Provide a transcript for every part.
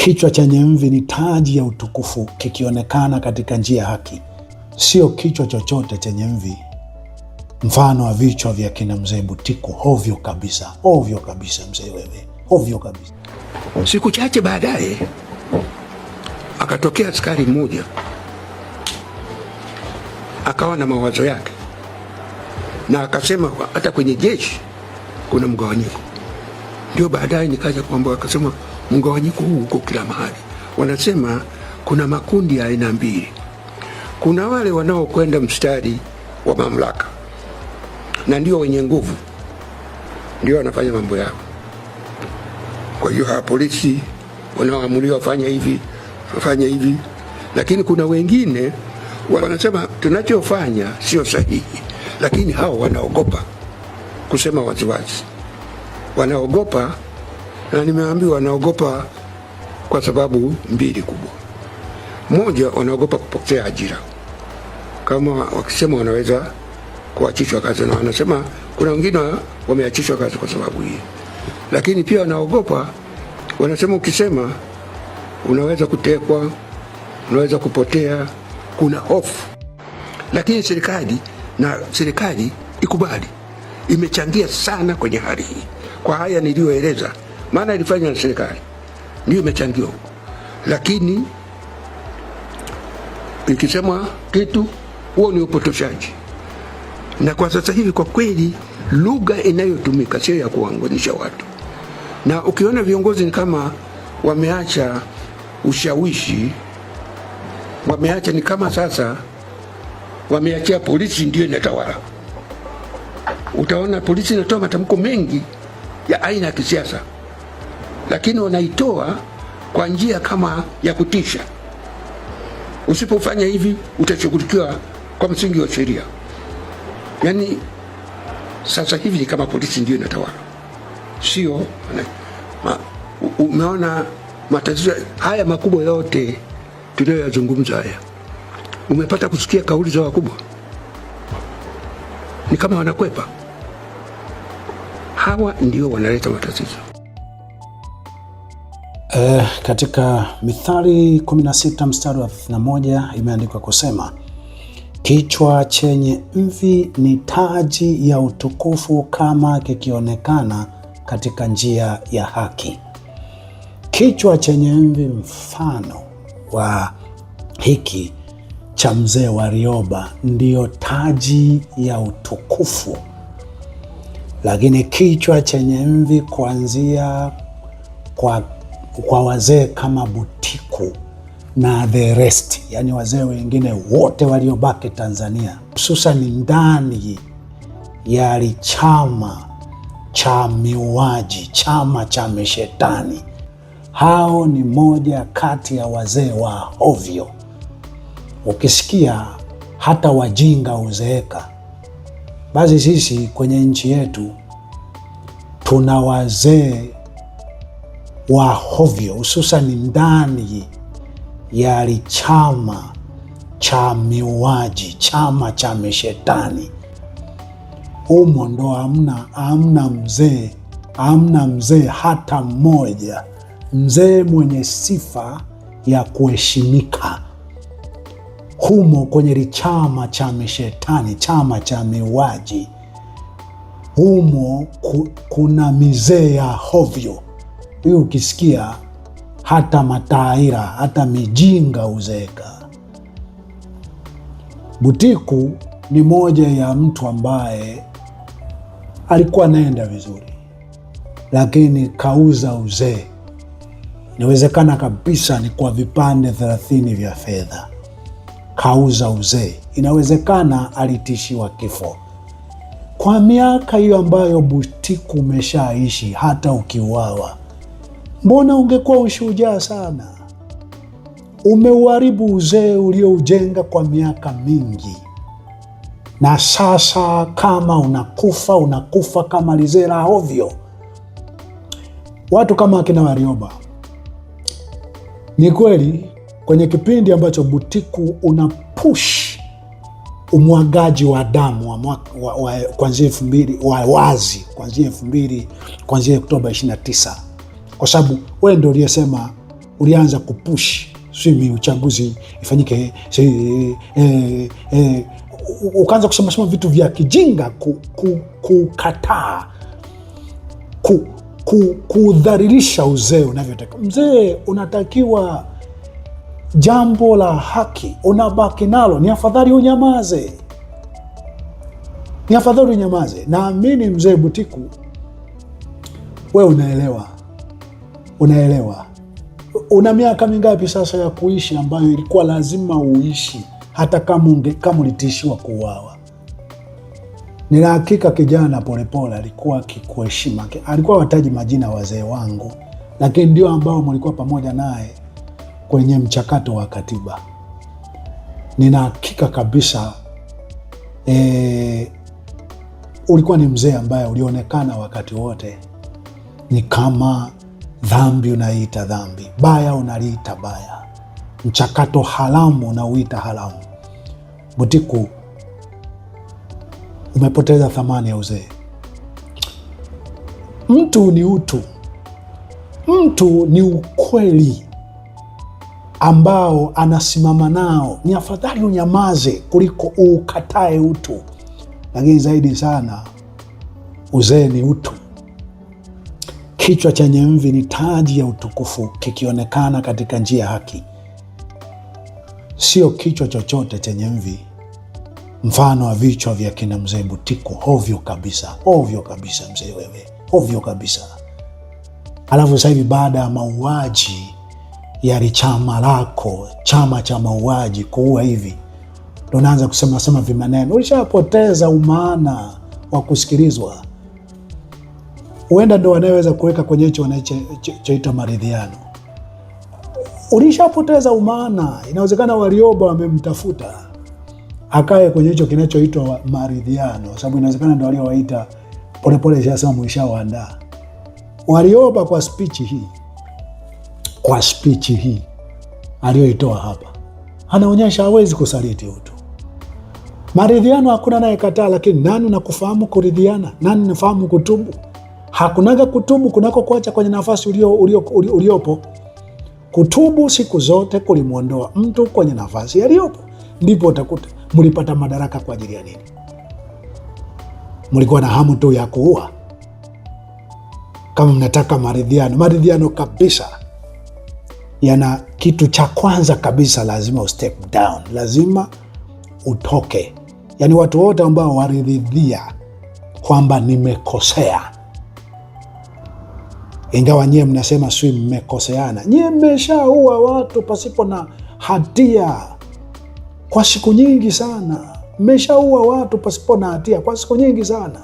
Kichwa chenye mvi ni taji ya utukufu kikionekana katika njia ya haki, sio kichwa chochote chenye mvi mfano wa vichwa vya kina mzee Butiku. Hovyo kabisa, hovyo kabisa, mzee wewe, hovyo kabisa. Siku chache baadaye akatokea askari mmoja akawa na mawazo yake, na akasema hata kwenye jeshi kuna mgawanyiko. Ndio baadaye nikaja kwamba akasema mgawanyiko huu uko kila mahali. Wanasema kuna makundi ya aina mbili, kuna wale wanaokwenda mstari wa mamlaka na ndio wenye nguvu, ndio wanafanya mambo yao. Kwa hiyo hawa polisi wanaoamuliwa wafanye hivi wafanye hivi, lakini kuna wengine wanasema tunachofanya sio sahihi, lakini hao wanaogopa kusema waziwazi, wanaogopa. Na nimeambiwa wanaogopa kwa sababu mbili kubwa. Moja, wanaogopa kupokea ajira, kama wakisema wanaweza kuachishwa kazi, na wanasema kuna wengine wameachishwa kazi kwa sababu hii. Lakini pia wanaogopa, wanasema ukisema unaweza kutekwa, unaweza kupotea, kuna hofu. Lakini serikali na serikali ikubali, imechangia sana kwenye hali hii kwa haya niliyoeleza, maana ilifanywa na serikali ndio imechangiwa huko, lakini ikisema kitu huo ni upotoshaji. Na kwa sasa hivi kwa kweli lugha inayotumika sio ya kuanganisha watu, na ukiona viongozi ni kama wameacha ushawishi, wameacha ni kama sasa wameachia polisi ndio inatawala. Utaona polisi inatoa matamko mengi ya aina ya kisiasa, lakini wanaitoa kwa njia kama ya kutisha. Usipofanya hivi utashughulikiwa kwa msingi wa sheria. Yaani sasa hivi ni kama polisi ndio inatawala, sio umeona matatizo haya makubwa yote tunayoyazungumza haya, umepata kusikia kauli za wakubwa? Ni kama wanakwepa. Hawa ndio wanaleta matatizo. Katika Mithali 16 mstari wa 31 imeandikwa kusema, kichwa chenye mvi ni taji ya utukufu kama kikionekana katika njia ya haki. Kichwa chenye mvi mfano wa hiki cha mzee Warioba ndiyo taji ya utukufu, lakini kichwa chenye mvi kuanzia kwa wazee kama Butiku na the rest, yani wazee wengine wote waliobaki Tanzania, hususan ndani ya chama cha miuaji, chama cha mishetani, hao ni moja kati ya wazee wa hovyo. Ukisikia hata wajinga huzeeka, basi sisi kwenye nchi yetu tuna wazee wa hovyo, hususan ndani ya chama cha miuaji, chama cha mishetani. Humo ndo hamna mzee, hamna mzee hata mmoja, mzee mwenye sifa ya kuheshimika humo kwenye chama cha mishetani, chama cha miuaji, humo kuna mizee ya hovyo. Hii ukisikia hata mataira hata mijinga huzeeka. Butiku ni moja ya mtu ambaye alikuwa anaenda vizuri, lakini kauza uzee. Inawezekana kabisa ni kwa vipande 30 vya fedha kauza uzee. Inawezekana alitishiwa kifo. Kwa miaka hiyo ambayo Butiku umeshaishi, hata ukiuawa, mbona ungekuwa ushujaa sana? Umeuharibu uzee ulioujenga kwa miaka mingi, na sasa kama unakufa, unakufa kama lizee la ovyo. Watu kama akina Warioba, ni kweli kwenye kipindi ambacho Butiku una push umwagaji wa damu kuanzia 2000 wa wazi kuanzia 2000 kuanzia Oktoba 29, kwa sababu wewe ndio uliyesema Ulianza kupush sijui uchaguzi ifanyike, ukaanza kusema sema vitu vya kijinga, kukataa kudhalilisha uzee unavyotaka. Mzee unatakiwa jambo la haki unabaki nalo, ni afadhali unyamaze, ni afadhali unyamaze. Naamini mzee Butiku, we unaelewa, unaelewa. Una miaka mingapi sasa ya kuishi ambayo ilikuwa lazima uishi hata kama ulitishiwa kuuawa? Nina hakika kijana Polepole alikuwa akikuheshima, alikuwa wataji majina wazee wangu, lakini ndio ambao mlikuwa pamoja naye kwenye mchakato wa katiba. Nina hakika kabisa ulikuwa ni mzee ambaye ulionekana wakati wote ni kama dhambi unaiita dhambi, baya unaliita baya, mchakato haramu unauita haramu. Butiku, umepoteza thamani ya uzee. Mtu ni utu, mtu ni ukweli ambao anasimama nao. Ni afadhali unyamaze kuliko ukatae utu, lakini zaidi sana uzee ni utu. Kichwa chenye mvi ni taji ya utukufu kikionekana katika njia ya haki, sio kichwa chochote chenye mvi mfano wa vichwa vya kina mzee Butiku. Hovyo kabisa, hovyo kabisa mzee wewe, hovyo kabisa. Alafu sasa hivi baada ya mauaji ya chama lako, chama cha mauaji, kuua hivi, ndo naanza kusema sema vimaneno. Ulishapoteza umaana wa kusikilizwa. Huenda ndo wanayeweza kuweka kwenye hicho wanachoita maridhiano. Ulishapoteza umaana. Inawezekana Warioba wamemtafuta akae kwenye hicho kinachoitwa maridhiano, sababu inawezekana ndo waliowaita Polepole. Shasema mwishawaandaa Warioba kwa spichi hii, kwa spichi hii aliyoitoa hapa, anaonyesha hawezi kusaliti utu. Maridhiano hakuna anayekataa, lakini nani nakufahamu kuridhiana? Nani nafahamu kutubu? Hakunaga kutubu kunako kuacha kwenye nafasi uliopo. Kutubu siku zote kulimwondoa mtu kwenye nafasi aliyopo, ndipo utakuta mlipata madaraka kwa ajili ya nini? Mlikuwa na hamu tu ya kuua? Kama mnataka maridhiano, maridhiano kabisa yana kitu cha kwanza kabisa, lazima ustep down, lazima utoke. Yaani watu wote ambao waridhia kwamba nimekosea, ingawa nyie mnasema sijui mmekoseana, nyie mmeshaua watu pasipo na hatia kwa siku nyingi sana, mmeshaua watu pasipo na hatia kwa siku nyingi sana.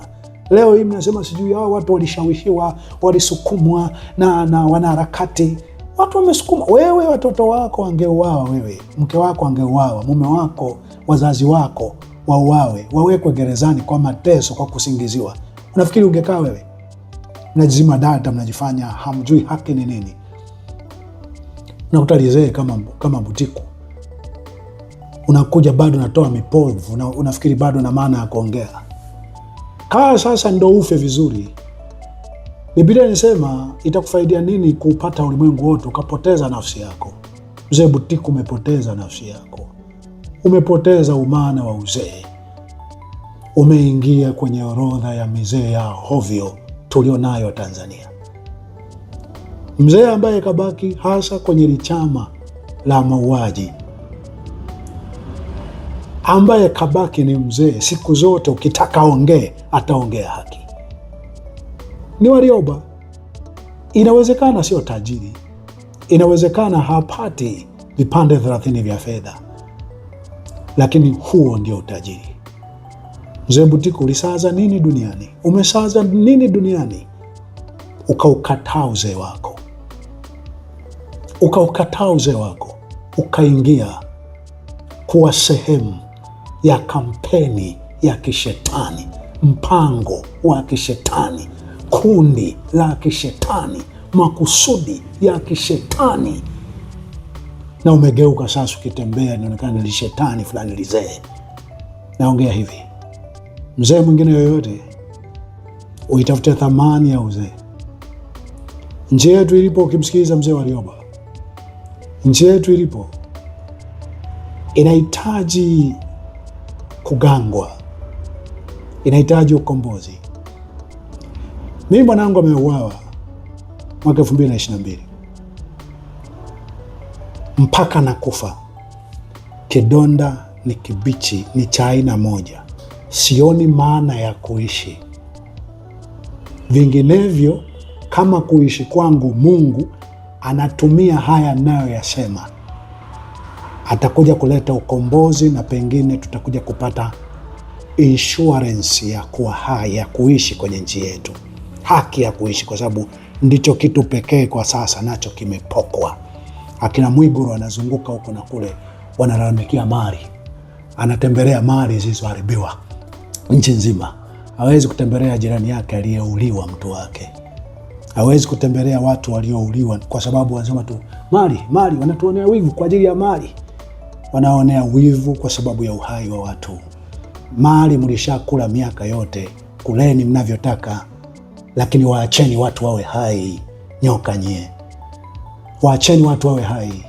Leo hii mnasema sijui hao watu walishawishiwa, walisukumwa na wanaharakati. Watu wamesukuma. Wewe watoto wako wangeuawa, wewe mke wako angeuawa, mume wako, wazazi wako wauawe, wawekwe gerezani kwa mateso, kwa kusingiziwa, unafikiri ungekaa wewe? Mnajizima data, mnajifanya hamjui haki ni nini. Unakuta lizee kama Butiku unakuja bado unatoa mipovu, unafikiri bado na maana ya kuongea. Kaa sasa ndo ufe vizuri. Biblia inasema itakufaidia nini kuupata ulimwengu wote ukapoteza nafsi yako? Mzee Butiku, umepoteza nafsi yako, umepoteza umana wa uzee, umeingia kwenye orodha ya mizee ya hovyo tulionayo Tanzania. Mzee ambaye kabaki hasa kwenye lichama la mauaji, ambaye kabaki ni mzee siku zote, ukitaka ongee ataongea haki. Ni Warioba. Inawezekana sio tajiri, inawezekana hapati vipande 30 vya fedha, lakini huo ndio utajiri. Mzee Butiku, ulisaza nini duniani? Umesaza nini duniani ukaukataa uzee wako, ukaukataa uzee wako, ukaingia kuwa sehemu ya kampeni ya kishetani, mpango wa kishetani, kundi la kishetani, makusudi ya kishetani, na umegeuka sasa, ukitembea inaonekana ni shetani fulani lizee. Naongea hivi, mzee mwingine yoyote uitafute thamani ya uzee. Njia yetu ilipo, ukimsikiliza mzee Warioba, Nchi yetu ilipo inahitaji kugangwa, inahitaji ukombozi. Mimi mwanangu ameuawa mwaka 2022 mpaka nakufa, kidonda ni kibichi, ni cha aina moja. Sioni maana ya kuishi vinginevyo. Kama kuishi kwangu Mungu anatumia haya nayoyasema, atakuja kuleta ukombozi na pengine tutakuja kupata insurance ya kuwa hai, ya kuishi kwenye nchi yetu, haki ya kuishi, kwa sababu ndicho kitu pekee kwa sasa nacho kimepokwa. Akina Mwigulu anazunguka huko na kule, wanalalamikia mali, anatembelea mali zilizoharibiwa nchi nzima. Hawezi kutembelea jirani yake aliyeuliwa mtu wake, hawezi kutembelea watu waliouliwa, kwa sababu wanasema tu mali mali. Wanatuonea wivu kwa ajili ya mali, wanaonea wivu kwa sababu ya uhai wa watu. Mali mlishakula miaka yote, kuleni mnavyotaka, lakini waacheni watu wawe hai. Nyoka nyie, waacheni watu wawe hai.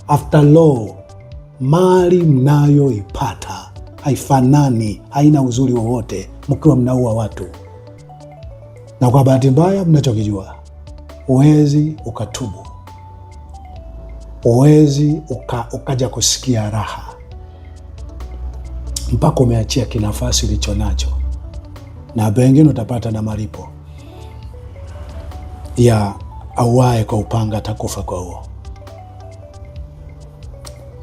After all, mali mnayoipata haifanani, haina uzuri wowote mkiwa mnaua watu. Na kwa bahati mbaya, mnachokijua, huwezi ukatubu, huwezi ukaja kusikia raha mpaka umeachia kinafasi ulicho nacho, na pengine utapata na malipo ya auae kwa upanga atakufa kwa huo.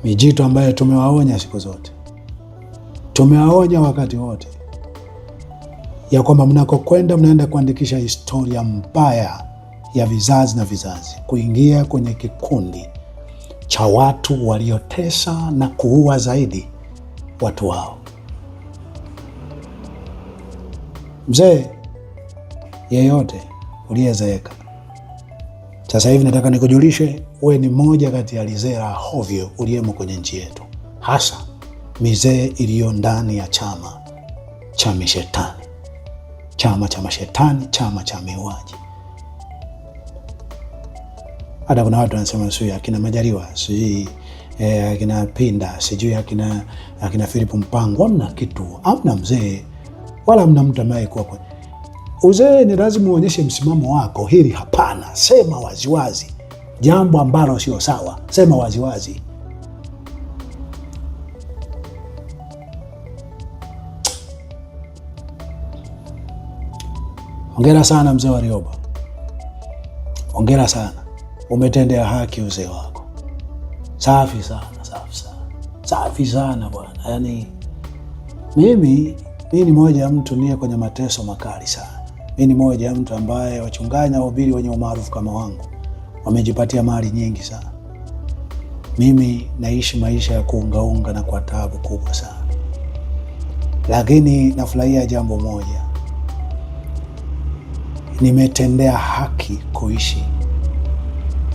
Mijitu ambayo tumewaonya siku zote, tumewaonya wakati wote ya kwamba mnakokwenda mnaenda kuandikisha historia mbaya ya vizazi na vizazi, kuingia kwenye kikundi cha watu waliotesa na kuua zaidi watu wao. Mzee yeyote uliyezeeka sasa hivi, nataka nikujulishe, we ni mmoja kati ya lizera hovyo uliyemo kwenye nchi yetu, hasa mizee iliyo ndani ya chama cha mishetani, chama cha mashetani, chama cha miuaji. Hata kuna watu wanasema sijui akina Majaliwa, sijui akina Pinda, sijui akina Philip Mpango. Hamna kitu, hamna mzee wala hamna mtu ambaye kuwa kwenye uzee. Ni lazima uonyeshe msimamo wako, hili hapana, sema waziwazi jambo ambalo sio sawa, sema waziwazi. Hongera sana mzee Warioba, hongera sana, umetendea haki uzee wako. Safi sana, safi sana, safi sana bwana. Yani mimi ni moja ya mtu niye kwenye mateso makali sana. Mi ni moja ya mtu ambaye wachungaji na wahubiri wenye umaarufu kama wangu wamejipatia mali nyingi sana. Mimi naishi maisha ya kuungaunga na kwa taabu kubwa sana, lakini nafurahia jambo moja, nimetendea haki kuishi.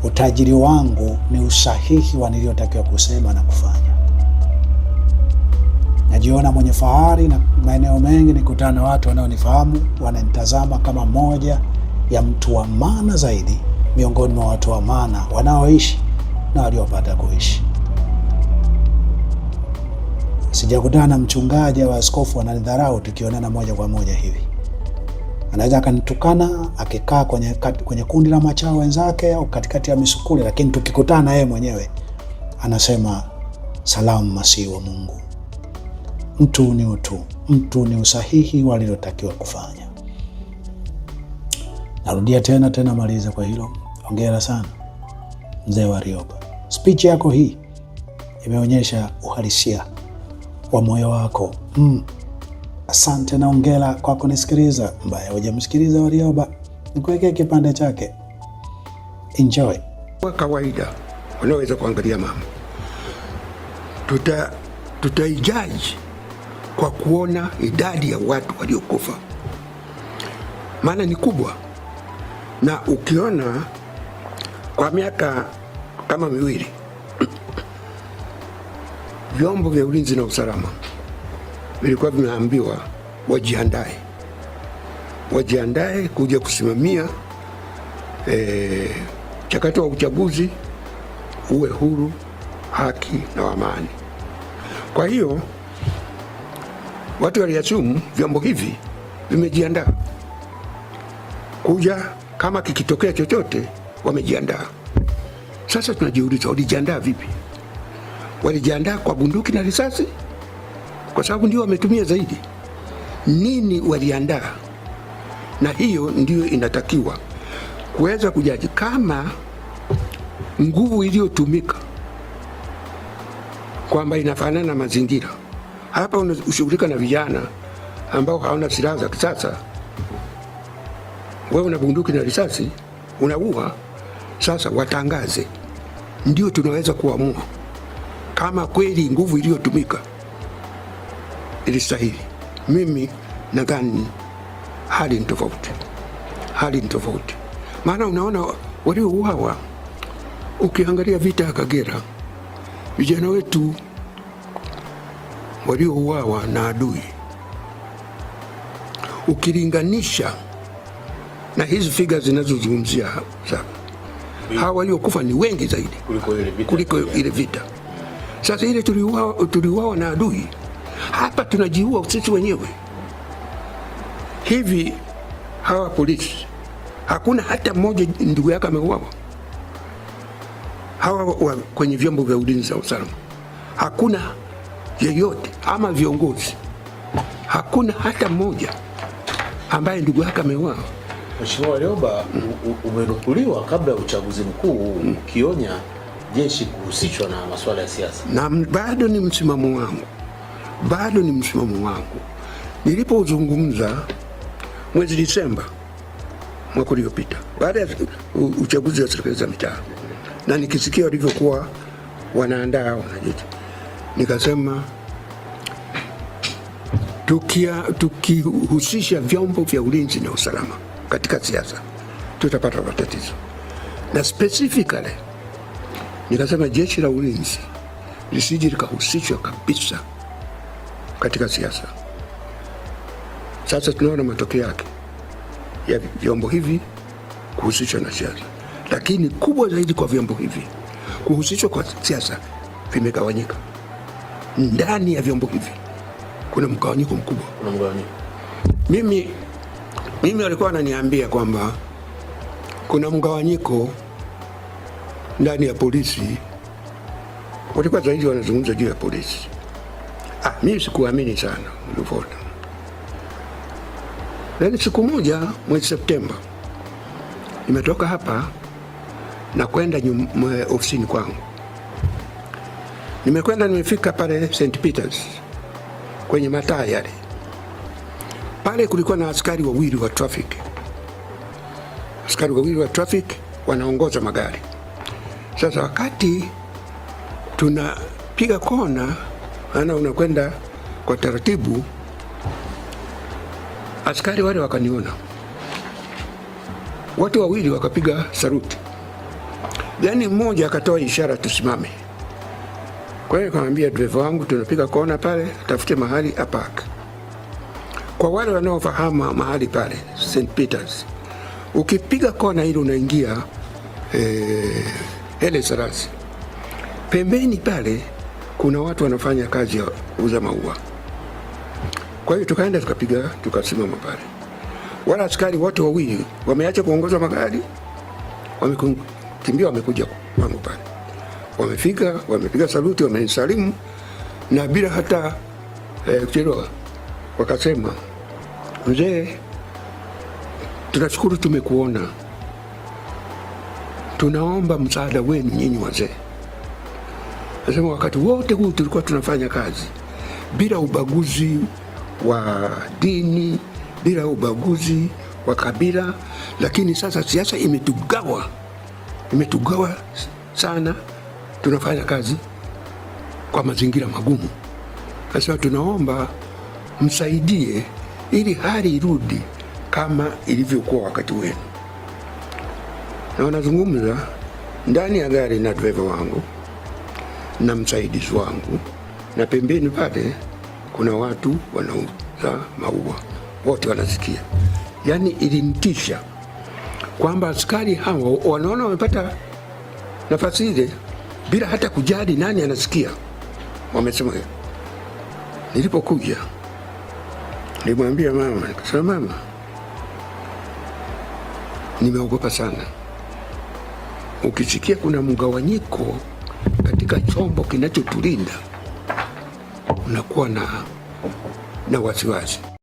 Utajiri wangu ni usahihi wa niliyotakiwa kusema na kufanya. Najiona mwenye fahari na maeneo mengi nikutana na watu wanaonifahamu, wananitazama kama moja ya mtu wa maana zaidi miongoni mwa watu wa maana wanaoishi na waliopata kuishi. Sijakutana na mchungaji au askofu wananidharau tukionana moja kwa moja hivi. Anaweza akanitukana akikaa kwenye kundi la machao wenzake au katikati ya misukule, lakini tukikutana yeye mwenyewe anasema salamu masihi wa Mungu. Mtu ni utu, mtu ni usahihi walilotakiwa kufanya. Narudia tena tena, maliza kwa hilo. Hongera sana mzee Warioba, speech yako hii imeonyesha uhalisia wa moyo wako. Asante na hongera kwa kunisikiliza. Mbaya hujamsikiliza Warioba, nikuwekea kipande chake. Enjoy. Kwa kawaida wanaweza kuangalia mambo, tutaijaji kwa kuona idadi ya watu waliokufa, maana ni kubwa, na ukiona kwa miaka kama miwili vyombo vya ulinzi na usalama vilikuwa vimeambiwa wajiandae, wajiandae kuja kusimamia mchakato wa uchaguzi uwe huru, haki na amani. Kwa hiyo watu waliassume vyombo hivi vimejiandaa kuja, kama kikitokea chochote wamejiandaa. Sasa tunajiuliza walijiandaa vipi? Walijiandaa kwa bunduki na risasi? Kwa sababu ndio wametumia zaidi. Nini waliandaa? Na hiyo ndiyo inatakiwa kuweza kujudge kama nguvu iliyotumika kwamba inafanana na mazingira. Hapa unashughulika na vijana ambao hawana silaha za kisasa, wewe una bunduki na risasi unaua. Sasa watangaze, ndio tunaweza kuamua kama kweli nguvu iliyotumika ilistahili. Mimi nadhani hali ni tofauti, hali ni tofauti, maana unaona waliouawa, ukiangalia vita ya Kagera, vijana wetu waliouawa na adui, ukilinganisha na hizi figures zinazozungumzia sasa, hawa waliokufa ni wengi zaidi kuliko ile vita. Sasa ile tuliuawa na adui, hapa tunajiua sisi wenyewe. Hivi hawa polisi hakuna hata mmoja ndugu yake ameuawa? Hawa kwenye vyombo vya ulinzi na usalama hakuna yeyote, ama viongozi hakuna hata mmoja ambaye ndugu yake ameuawa. Mheshimiwa Warioba, umenukuliwa kabla ya uchaguzi mkuu ukionya jeshi kuhusishwa na masuala ya siasa. Na bado ni msimamo wangu, bado ni msimamo wangu. Nilipozungumza mwezi Disemba mwaka uliopita baada ya uchaguzi wa serikali za mitaa, na nikisikia walivyokuwa wanaandaa wanajeshi, nikasema tukihusisha vyombo vya ulinzi na usalama katika siasa tutapata matatizo. Na specifically nikasema jeshi la ulinzi lisije likahusishwa kabisa katika siasa. Sasa tunaona matokeo yake ya vyombo hivi kuhusishwa na siasa, lakini kubwa zaidi kwa vyombo hivi kuhusishwa kwa siasa, vimegawanyika. Ndani ya vyombo hivi kuna mgawanyiko mkubwa. Kuna mgawanyiko. Mimi walikuwa wananiambia kwamba kuna mgawanyiko ndani ya polisi, walikuwa zaidi wanazungumza juu ya polisi. Mimi sikuamini sana ulivyoona. Lakini siku moja mwezi Septemba nimetoka hapa na kwenda ofisini kwangu. Nimekwenda, nimefika pale St Peters kwenye mataa yale. Pale kulikuwa na askari wawili wa traffic. Askari wawili wa traffic wanaongoza magari. Sasa wakati tunapiga kona, maana unakwenda kwa taratibu, askari wale wakaniona. Watu wawili wakapiga saruti. Yaani mmoja akatoa ishara tusimame. Kwa hiyo nikamwambia dereva wangu tunapiga kona pale, tafute mahali apark. Kwa wale wanaofahamu mahali pale St Peters, ukipiga kona ile unaingia Haile Selassie. Pembeni pale kuna watu wanafanya kazi ya kuuza maua. Kwa hiyo tukaenda tukapiga, tukasimama pale. Wala askari wote wawili wameacha kuongoza magari, wamekimbia, wamekuja kwangu pale. Wamefika, wamepiga saluti, wamenisalimu na bila hata kuchelewa wakasema, mzee, tunashukuru tumekuona, tunaomba msaada wenu nyinyi wazee. Nasema wakati wote huu tulikuwa tunafanya kazi bila ubaguzi wa dini, bila ubaguzi wa kabila, lakini sasa siasa imetugawa, imetugawa sana. Tunafanya kazi kwa mazingira magumu. Sasa tunaomba msaidie ili hali irudi kama ilivyokuwa wakati wenu. Na wanazungumza ndani ya gari na driver wangu na msaidizi wangu, na pembeni pale kuna watu wanauza maua, wote wanasikia. Yaani ilinitisha kwamba askari hao wanaona wamepata nafasi ile, bila hata kujali nani anasikia, wamesema hivyo. Nilipokuja nilimwambia mama, nikasema mama, nimeogopa sana. Ukisikia kuna mgawanyiko katika chombo kinachotulinda unakuwa na wasiwasi.